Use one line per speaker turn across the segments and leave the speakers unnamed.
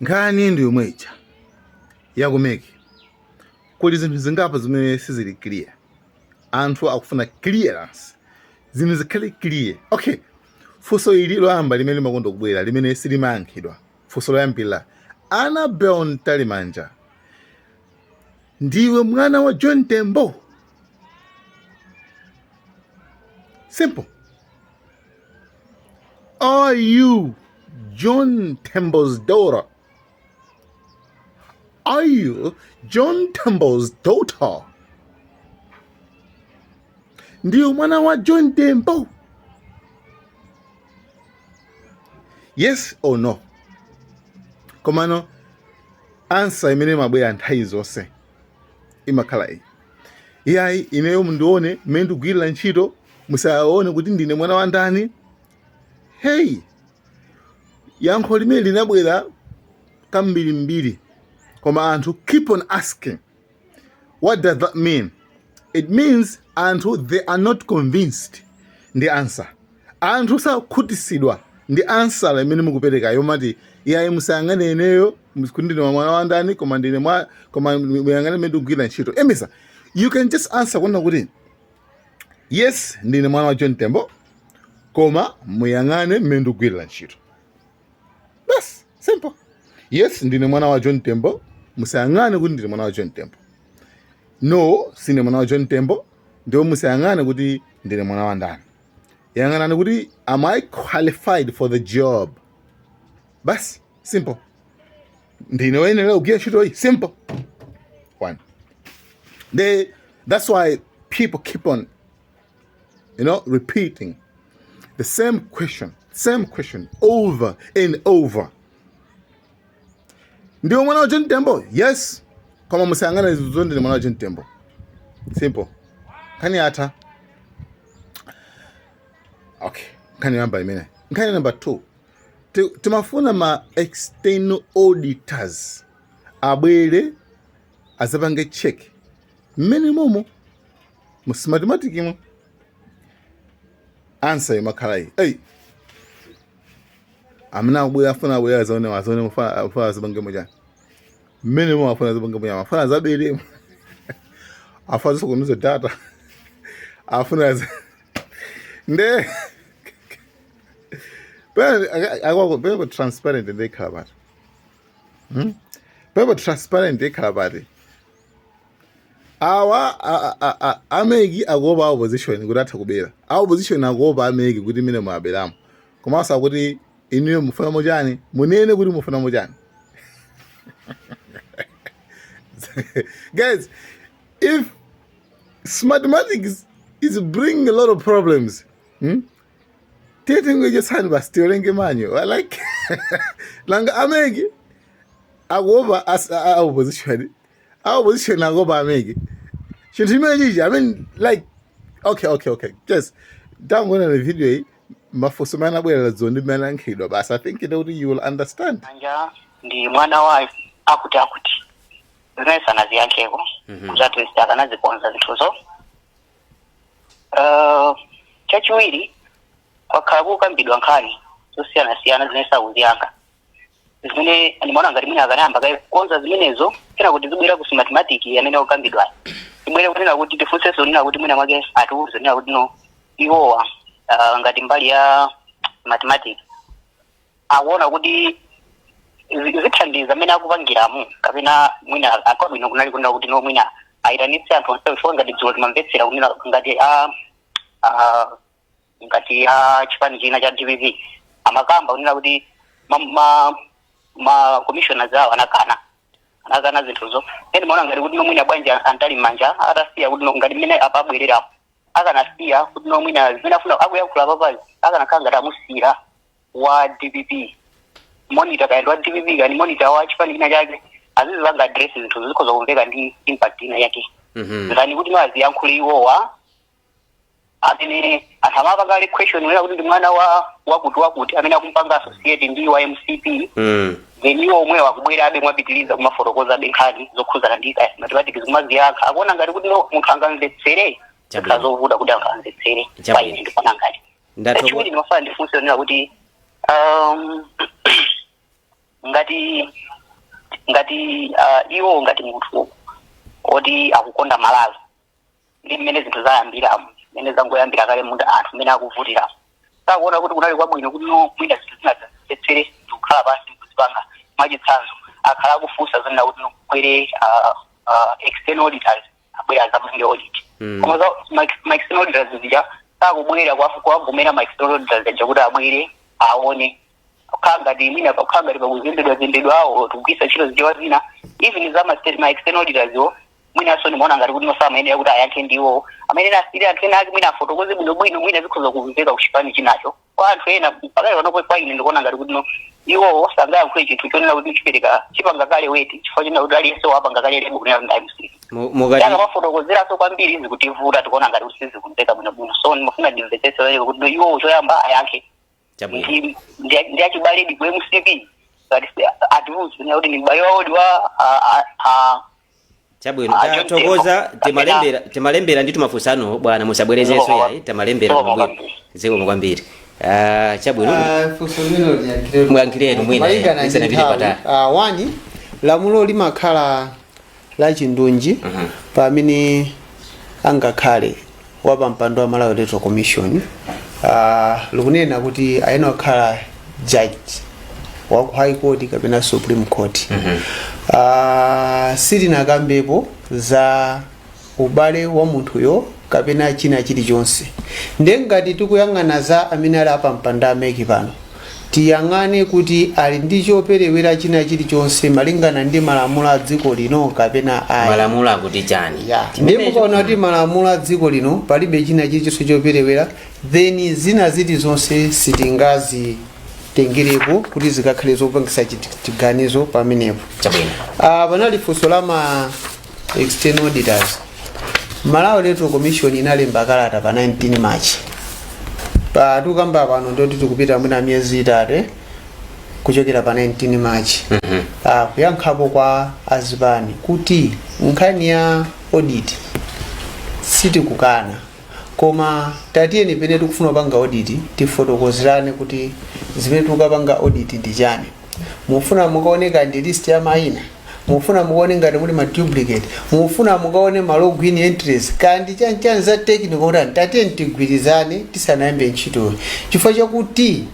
Nkhani ndi yomwe ija yaku MEC. Kuli zinthu zingapo zimene sizili clear. Anthu akufuna clearance, zinthu zikhale clear. Okay, funso ili loyamba limene limakonda kubwera limene silimayankhidwa, funso loyambirira: Annabel Mtalimanja, ndiwe mwana wa John Tembo? Simple. Are you John Tembo's daughter? Are you John Tembo's daughter? Ndiwe mwana wa John Tembo? Yes or no? Komano answer imene imabwera nthawi zonse imakhala iyi: iyayi, ineyo mundione mmene ndikugwirira ntchito, musaone kuti ndine mwana wa ndani. Hey, yankho limene linabwera kambirimbiri, koma anthu keep on asking. What does that mean? It means anthu, they are not convinced ndi answer. Anthu sakhutisidwa ndi answer imene mukupereka yomati iyayi, musayang'ane ineyo kuti ndine mwana wa ndani, koma ndine mwa koma muyang'ane mmene ndikugwira ntchito. Emisa, you can just answer kunena kuti yes, ndine mwana wa John Tembo, koma muyang'ane mmene ndikugwirira ntchito. Basi, simple. Yes, ndine mwana wa John Tembo, musayang'ane kuti ndine mwana wa John Tembo. No, sine mwana wa John Tembo, ndipo musayang'ane kuti ndine mwana wa ndani. Yang'anani kuti am I qualified for the job? Basi, simple. Ndine woyenera kugwira ntchitoyi? Simple one. That's why people keep on repeating the same question, same question over and over. Ndiwe mwana wa John Tembo? Yes, koma musayang'ane zoti ndine mwana wa John Tembo. Simple, nkhani yatha. Okay, nkhani yoyamba imene. Nkhani number 2, timafuna ma external auditors abwere azapange check mmene momo mu Smartmatic mo. Answer imakhala iyi: ei, amene akubwera afuna abwere azaone afuna azapange mochani mmene mo, afuna azapange mochani, afuna azabere, afuna azasokoneze data, afuna nde pena akwako pena transparent nde ikhala pati? Pepo transparent ikhala pati? Awa a MEC akuopa a opposition kuti atha kubera, a opposition akuopa a MEC kuti mene mwaberamo, komanso akuti inuyo mufuna mochani, munene kuti mufuna mochani. Guys, if Smartmatic is bringing a lot of problems, Tiye tingoichotsani basi, tiwerenge manual. Like, nanga a MEC akuopa a opposition, a opposition akuopa a MEC, chinthu chimene chichi. I mean, like, okay, just tangoona the video iyi, mafunso amene anabwera dzulo ndi mmene anayankhidwa basi. I think kuti you will understand.
Manja ndi mwana wa akuti akuti zimene sanaziyankheko kuti at least akanazikonza zinthuzo. Chachiwiri, kwakhala kukambidwa nkhani zosiyanasiyana zimene sakuziyankha, zimene ndimaona ngati mwina akanayamba kaye kukonza zimenezo, kena kuti zibwera ku Smartmatic amene akukambidwayo, ibwere kunena kuti tifunsenso kunena kuti mwina mwake atiuze kunena kuti no, iwowa ngati mbali ya Smartmatic akuona kuti zithandiza amene akupangiramu, kapena mwina akwabwino kunali kunena kuti no, mwina ayitanitse anthu onse, chifukwa ngati dzulo timamvetsera kunena ngati a chipani china cha DPP amakamba kunena kuti ma commissioners awo anakana zinthuzo. Ene ndimaona ngati kuti no, mwina bwanji a Mtalimanja atasiya kuti no, ngati mmene apa abwererapo, akanasiya kuti no, mwina zimene afuna akuyankhula apapazi akanakhala ngati amusiyira wa DPP monitor, kaya ndi wa DPP kaya ndi monitor wa chipani china chake, azizipanga address zinthuzo, zikhoza kumveka ndi impact ina yake than kuti no, aziyankhule iwowa amene anthu amapanga question kunena kuti ndi mwana wa wakuti wakuti amene akumpanga associate ndi wa MCP. Then iwo omwe akubwerabe mwapitiliza kumafotokozabe nkhani zokhuzana ndi kaya mathematics, kumaziyankha, akuona ngati kuti no, munthu angamvetsere?
Chabwino.
Zovuta kuti anthu amvetsere kwa
Chabwino.
ine ndikuona ngati.
Ndathokoza.
Chachiwiri, ndimafuna ndifunse kunena kuti Ngati iwo ngati munthu oti akukonda Malawi, ndi mmene zinthu zayambiramo, mmene zangoyambira kale, munthu anthu mmene akuvutira, sakuona kuti kunali kwabwino kuti no, mwina zinthu zina zitsetsere ndikukhala pansi kuzipanga? Mwachitsanzo, akhala akufunsa zonena kuti no, kubwere external auditors, abwere azapange audit. Koma ma external auditors zija sakubwera, kuwavomera ma external auditors aja kuti abwere aone, kukhala ngati mwina kukhala ngati pakuzembedwa zembedwa awo, tikugwisa ntchito zichewa zina, even za ma external auditors wo. Mwinanso ndimaona ngati kuti nosamayenera kuti ayankhe ndiwo amene asiri anthu ena ake, mwina afotokoze bwinobwino, mwina zikhoza kumveka kuchipani chinacho kwa anthu ena. Pakali panopo, kwa ine ndikuona ngati kuti no, iwowo sangayankhule chinthu chonena kuti chipereka chipanga kale weti, chifukwa chonena kuti aliyense wapanga kale label kunena kuti ndi MCP.
Mukati
Akamafotokozeranso kwambiri zikutivuta, tikuona ngati kuti sizikumveka bwinobwino. So ndimafuna ndimvetsetse pamenepo kuti no, iwowo choyamba ayankhe ndi achibaledi ku MCP, ngati atiuze kuti ndi m'bale wawodi wa
Chabwino.
John
Tathokoza.
Tembo.
Timalembera ndi tumafunsano, bwana, musabwerezenso.
Zikomo.
Yayi, timalembera.
Zikomo
bwino.
kwambiri.
Zikomo kwambiri. Chabwino.
Funso limene liyankhire.
Muyankhireni mwina,
Malingana ndi
lisanapite
nthawi,
patali.
One, lamulo limakhala la chindunji pamene angakhale wapampando wa Malawi Electoral Commission. Likunena kuti ayenera kukhala judge wa ku High Court kapena Supreme Court. Sitinakambepo za ubale wa munthuyo kapena china chilichonse. Ndiye ngati tikuyang'ana za amene ali apampando a MEC pano, tiyang'ane kuti ali ndi choperewera china chilichonse malingana ndi malamulo a dziko lino kapena ayi.
Malamulo akuti chani?
Ya, ndiye mukaona kuti malamulo a dziko lino palibe china chilichonse choperewera, then zina zilizonse sitingazitengerepo kuti zikakhale zopangisa chiganizo pamenepo.
Chabwino.
Panali funso la ma external auditors. Malawi Electoral Commission inalemba kalata pa 19 March. Pa tikukamba pano ndoti tikupita mwina miyezi 3 kuchokera pa 19 March, kuyankhapo kwa azipani kuti nkhani ya audit sitikukana, koma tatiyeni pene tikufuna kupanga audit tifotokozerane kuti zimene tikukapanga audit ndi chani. Mufuna mukaoneka ndi list ya mayina, mufuna mukaone ngati muli ma duplicate, mufuna mukaone ma login entries kandi chanichani za technical kutani, tatiyeni tigwirizane tisanayambe ntchitoyo, chifukwa chakuti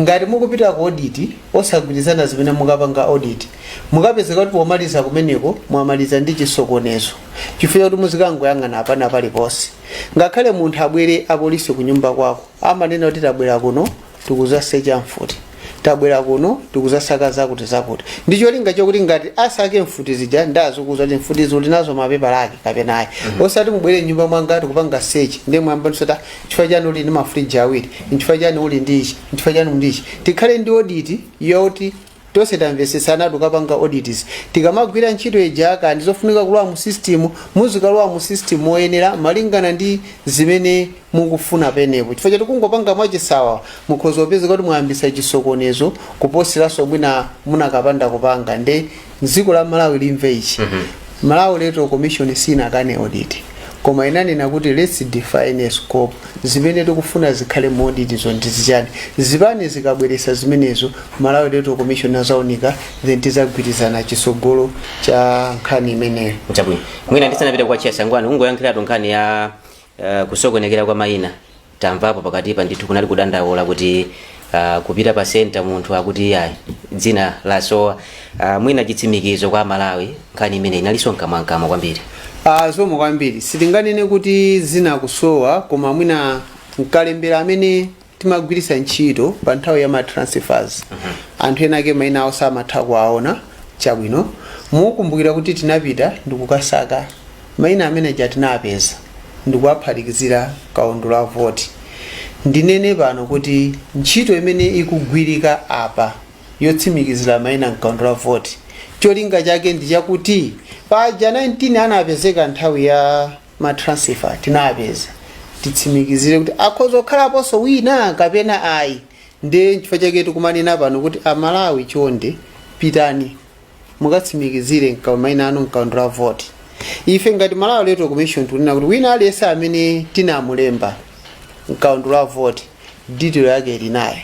ngati mukupita ku audit osagwirizana zimene mukapanga audit, mukapezeka kuti pomaliza kumeneko mwamaliza ndi chisokonezo, chifukwa chakuti muzikangoyang'ana apana paliponse. Ngakhale munthu abwere apolisi ku nyumba kwako, amanena kuti tabwera kuno tikuzasecha mfuti, tabwera kuno tikuzasaka zakuti zakuti, ndi cholinga chokuti ngati asake mfuti zija ndazikuza kuti mfuti zuli nazo mapepala ake kapena ayi. Osati mubwere nyumba mwanga tikupanga search, ndiye mwamba ndisota chifukwa chani uli ndi mafriji awiri, nchifukwa chani uli ndi ichi, nchifukwa chani uli ndi ichi. Tikhale ndi audit yoti tonse tamvesesana tikapanga audits. Tikamagwira ntchito ija, kandi zofunika kulowa mu system, muzikalowa mu system moyenera malingana ndi zimene mukufuna penepo, chifukwa choti kungopanga mwachisawa mukhoza kupezeka kuti mwayambisa chisokonezo kuposiranso mwina munakapanda kupanga. Nde dziko la Malawi limve ichi: Malawi Electoral Commission sinakane audit, koma inanena kuti let's define a scope. Zimene tikufuna zikhale mu audit zo ndi zichani? Zipani zikabweresa zimenezo, Malawi Electoral Commission azaunika, then tizagwirizana chisogolo cha nkhani imeneyo.
Chabwino. Mwina ndisanapite kwa Chiasangwani, ungoyankhiratu nkhani ya kusokonekera kwa mayina. Tamvapo pakatipa ndithu kunali kudandaula kuti kupita pa center munthu akuti ayi, dzina lasowa. Mwina chitsimikizo kwa Malawi, nkhani imene inalinso mkamwamkamwa kwambiri.
Zomwe kwambiri sitinganene kuti zina kusowa, koma mwina mkalembera amene timagwiritsa ntchito pa nthawi ya ma transfers, anthu ena ake mayina awo samatha kuwaona. Chabwino, mukumbukira kuti tinapita ndikukasaka mayina amene aja, tinapeza ndikuwaphatikizira kaundula wa voti. Ndinene pano kuti ntchito imene ikugwirika apa yotsimikizira mayina mkaundula wa voti, cholinga chake ndi chakuti paja 19 anapezeka nthawi ya ma transfer, tinapeza, titsimikizire kuti akhoza kukhalaponso wina kapena ayi. Ndiye nchifukwa chake tikumanena pano kuti Amalawi, chonde pitani mukatsimikizire mayina anu mkaundula wa voti. Ife ngati Malawi Electoral Commission tikunena kuti wina aliyense amene tinamulemba mkaundula wa voti, detail yake ili naye.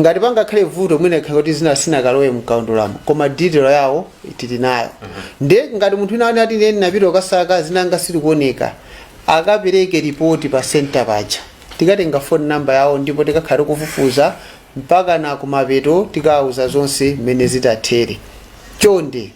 Ngati pangakhale vuto, mwina ikhala kuti zina sinakalowe mkaundulamo, koma detail yawo tili nayo. Nde ngati munthu wina ati ine napita kukasaka zinanga silikuoneka, akapereke ripoti pa center paja, tikatenga phone number yawo ndipo tikakhala tikufufuza mpaka na kumapeto, tikawuza zonse mmene zitathere. Chonde,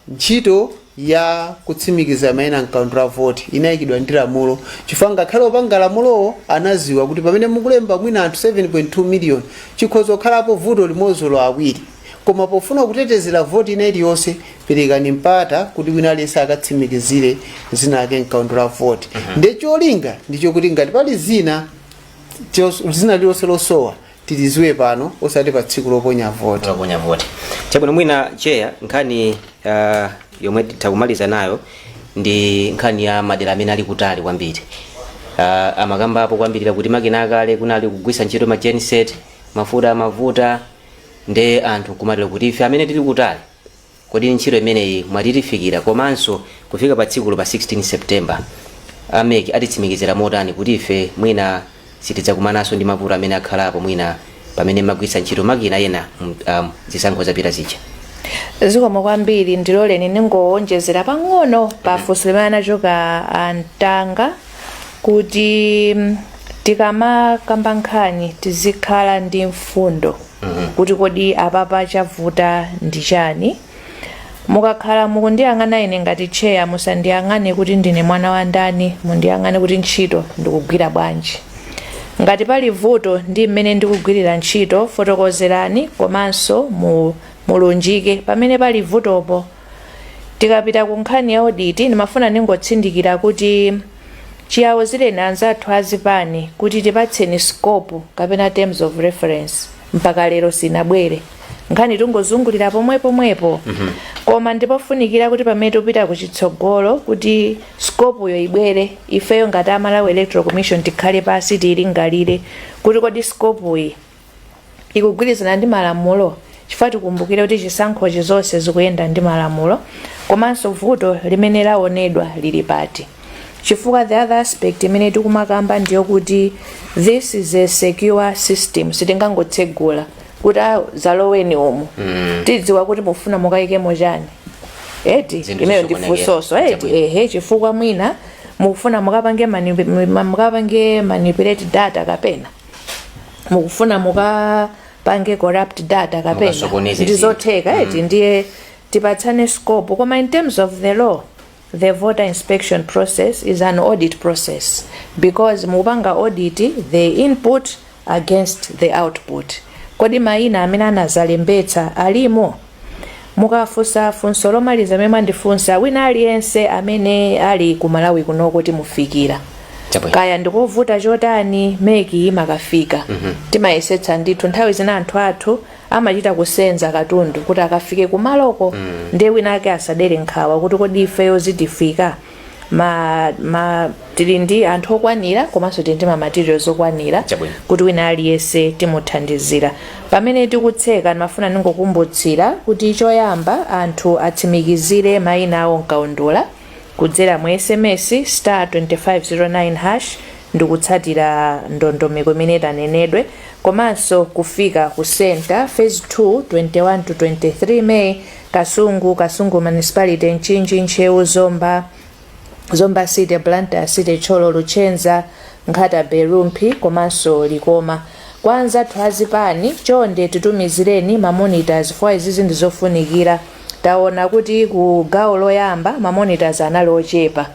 ntchito ya kutsimikiza mayina mkaundula voti inayikidwa ndi lamulo, chifukwa ngakhale opanga lamulowo anaziwa kuti pamene mukulemba mwina anthu 7.2 million, chikhoza kukhalapo vuto limodzi lo awiri, koma pofuna kutetezera voti ina iliyonse, perekani mpata kuti wina aliyense akatsimikizire zina ake mkaundula voti. Ndiye cholinga ndichokuti ngati pali zina zina lililonse losowa, tiliziwe pano, osati pa tsiku loponya voti.
Loponya voti. Chabwino, mwina chair, nkhani yomwe takumaliza nayo ndi nkhani ya madera amene ali kutali kwambiri. Amakambapo kwambiri kuti makina akale kunali kugwisa ntchito ma genset, mafuta amavuta, nde anthu kumatero kuti ife amene tili kutali, kodi ntchito imeneyi mwatitifikira? Komanso kufika pa tsikulo pa 16 September, a MEC atitsimikizira motani kuti ife mwina sitidzakumananso ndi mavuto amene akhalapo mwina pamene magwisa ntchito makina ena zisankho zapita zija?
Zikomo kwambiri. Ndiloleni ningowonjezera pang'ono pa funso limene anachoka antanga kuti tikamakamba nkhani tizikhala ndi mfundo kuti kodi apapa chavuta ndi chani. Mukakhala mukundiyang'ana ine ngati chair, musandiyang'ane kuti ndine mwana wa ndani, mundiyang'ane kuti ntchito ndikugwira bwanji. Ngati pali vuto ndi mmene ndikugwirira ntchito, fotokozerani komanso mulunjike pamene pali vutopo. Tikapita ku nkhani ya audit, ndimafuna ndingotsindikira kuti chiyawuzireni anzathu azipani kuti tipatseni scope kapena terms of reference, mpaka lero sinabwere. Nkhani tungozungulira pomwepomwepo. Koma ndipofunikira kuti pamene tikupita kuchitsogolo kuti scope yo ibwere, ifeyo ngati a Malawi Electoral Commission tikhale pasi, tiyilingalire kuti kodi scope iyi ikugwirizana ndi malamulo, chifukwa tikumbukire kuti chisankhochi zonse zikuyenda ndi malamulo, komanso vuto limene laonedwa lili pati. Chifukwa the other aspect imene tikumakamba ndiyokuti this is a secure system, sitingangotsegula kuti a zaloweni umu. Tidziwa kuti mufuna mukayikemo chani, eti?
Zinthu
Imeyo ndi
zisokonekera.
funsoso, eti?
Chabwino.
Ehe, chifukwa mwina mukufuna mukapange manipulate data, kapena mukufuna mukapange corrupt data, kapena
Mukasokoneze
ndizotheka, eti? Ndiye tipatsane scope. Koma in terms of the law, the voter inspection process is an audit process because mukupanga audit the input against the output. Kodi mayina amene anazalembetsa alimo? Mukafunsa funso lomaliza amene mwandifunsa, wina aliyense amene ali ku Malawi kunoko timufikira. Kaya ndikovuta chotani, MEC imakafika. Timayesetsa ndithu. Nthawi zina anthu athu amachita kusenza katundu kuti akafike kumaloko. Ndiye wina ake asadere nkhawa kuti kodi ifeyo zitifika. Ma tili ndi anthu okwanira komanso tili ndi ma materials okwanira kuti wina aliyense timuthandizira. Pamene tikutseka, ndimafuna ndingokumbutsira kuti choyamba anthu atsimikizire mayina awo mkaundula kudzera mu SMS *2509# ndikutsatira ndondomeko imene tanenedwe, komanso kufika ku center phase 2, 21 to 23 May, Kasungu, Kasungu Municipality, Mchinji, Ntcheu, Zomba, Zomba City, Blantyre City, Thyolo, Luchenza, Nkhata Bay, Rumphi komanso Likoma. Kwa anzathu azipani, chonde titumizireni ma monitors for izizi ndizofunikira. Taona kuti ku gawo loyamba ma monitors anali ochepa.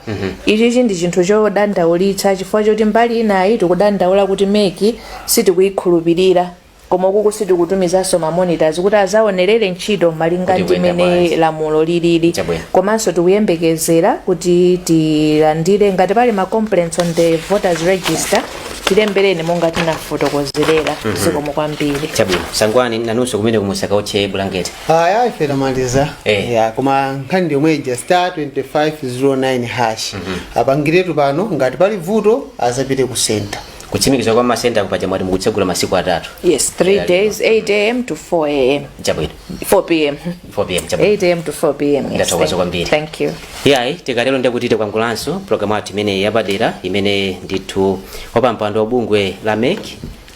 Ichichi ndi chinthu chodandaulitsa, chifukwa choti mbali inayi tikudandaula kuti MEC sitikuyikhulupirira, koma ukuku sitikutumizanso ma monitors kuti azaonerere ntchito malinga
Kuti
ndi
kuyenda
mene
bwanji.
lamulo lilili. Komanso tikuyembekezera kuti tilandire ngati pali ma complaints on the voters register, tilembereni monga tinafotokozerera. Zikomo kwambiri.
Chabwino, Sangwani, nanunso kumene kumusakaotche bulangeti.
Aya, ife tamaliza.
Eh.
Ya, koma nkhani ndi yomwe ija, *2509#, apangiretu pano. Ngati pali vuto, azapite ku center.
Kutsimikiza kwa masenta kupaja mwati mukutsegula masiku 3.
Yes, 3 days, 8 a.m. to 4 a.m. 4 p.m.
4 p.m., chabwino.
8 a.m. to 4 p.m., yes.
Ndathokoza kwambiri.
Thank you.
Yayi, tikatero ndiye kuti tikwangulanso programu yathu imene yapadera imene ndithu wapampando wa bungwe la MEC.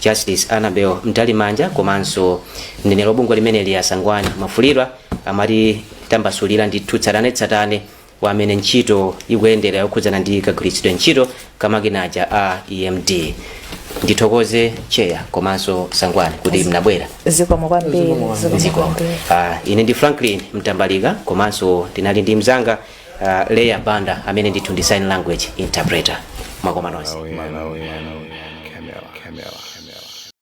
Justice Annabel Mtalimanja komanso mneneri wa bungwe limeneli a Sangwani Mwafulirwa amati tambasulira ndithu tsatanetsatane wamene ntchito ikuyendera yokhudzana ndi kagwiritsidwe ntchito kamakinaja a EMD. Ndithokoze Chair komanso Sangwani kuti mnabwera.
Zikomo kwambiri, zikomo
Zikomo.
kwambiri.
Ine ndi Franklin Mtambalika komanso ndinali ndi mzanga Leya Banda amene ndithu ndi sign language interpreter. Mwakoma nonse.
Malawi, Camera, Camera.